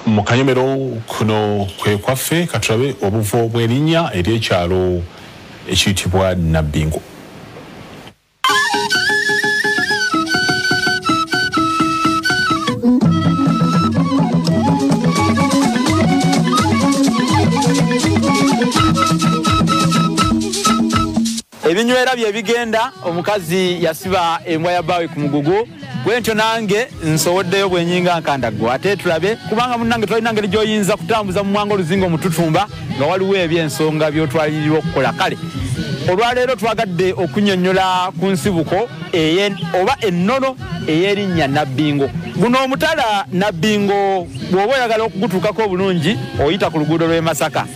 Mu kanyomero kuno kwe kwaffe katulabe obuvo bw'erinnya ery'ekyalo ekiyitibwa Nabbingo. Ebinywera bye bigenda, omukazi yasiba embwa ya bbaawe ku mugugu. Bwentyo nange nsowoddeyo bwenyinga nkandaggo, ate tulabe kubanga munnange tolina ngeri gy'oyinza kutambuza mu mwanga oluzinga omututumba nga waliwo ebyensonga by'otwalirirwa okukola. Kale olwaleero twagadde okunnyonnyola ku nsibuko oba ennono ey'erinnya Nabbingo. Guno omutala Nabbingo bw'oba oyagala okugutuukako obulungi oyita ku luguudo lw'e Masaka,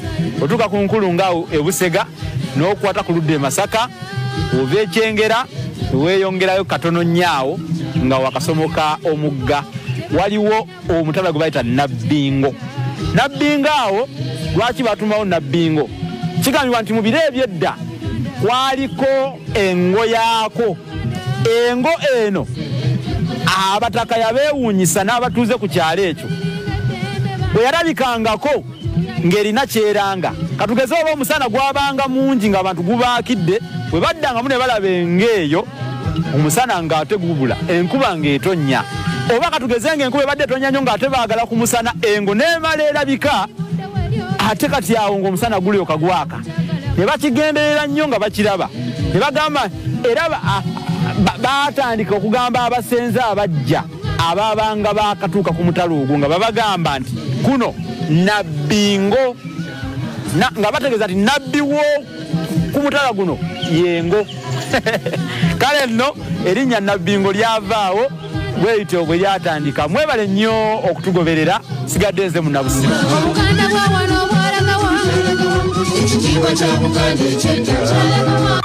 otuuka ku nkulungo awo e Busega n'okwata ku ludda e Masaka, ova e Kyengera weeyongerayo katono nnyo awo nga wakasomoka omugga, waliwo omutala gwe bayita Nabbingo. Nabbingo awo lwaki batumawo Nabbingo? Kigambibwa nti mu biro eby'edda kwaliko engo yaako. Engo eno abataka yabeewuunyisa n'abatuuze ku kyalo ekyo. Bwe yalabikangako ng'erina kyeranga, katugeze oba omusana gwabanga mungi ng'abantu gubaakidde, bwe baddangamu ne balaba engo eyo omusana ng'ate gubula, enkuba ng'etonnya. Oba katugeze ng'enkuba ebadde etonnya nnyo ng'ate baagala ku musana, engo n'emala erabika, ate kati awo ng'omusana gulyoka gwaka. Ne bakigenderera nnyo nga bakiraba, ne bagamba era baatandika okugamba abasenze abajja abaabanga baakatuuka ku mutala ogwo nga babagamba nti kuno Nabbingo, nga bategeeza nti nabbi wo ku mutala guno yengo. Kale nno erinnya Nabbingo lyavaawo bweyityo bwe lyatandika. Mwebale nnyo okutugoberera, sigadde nze Munnabusiro. Obuganda bwa wano bwalagawa, ekitiibwa kya Buganda eky'eddala.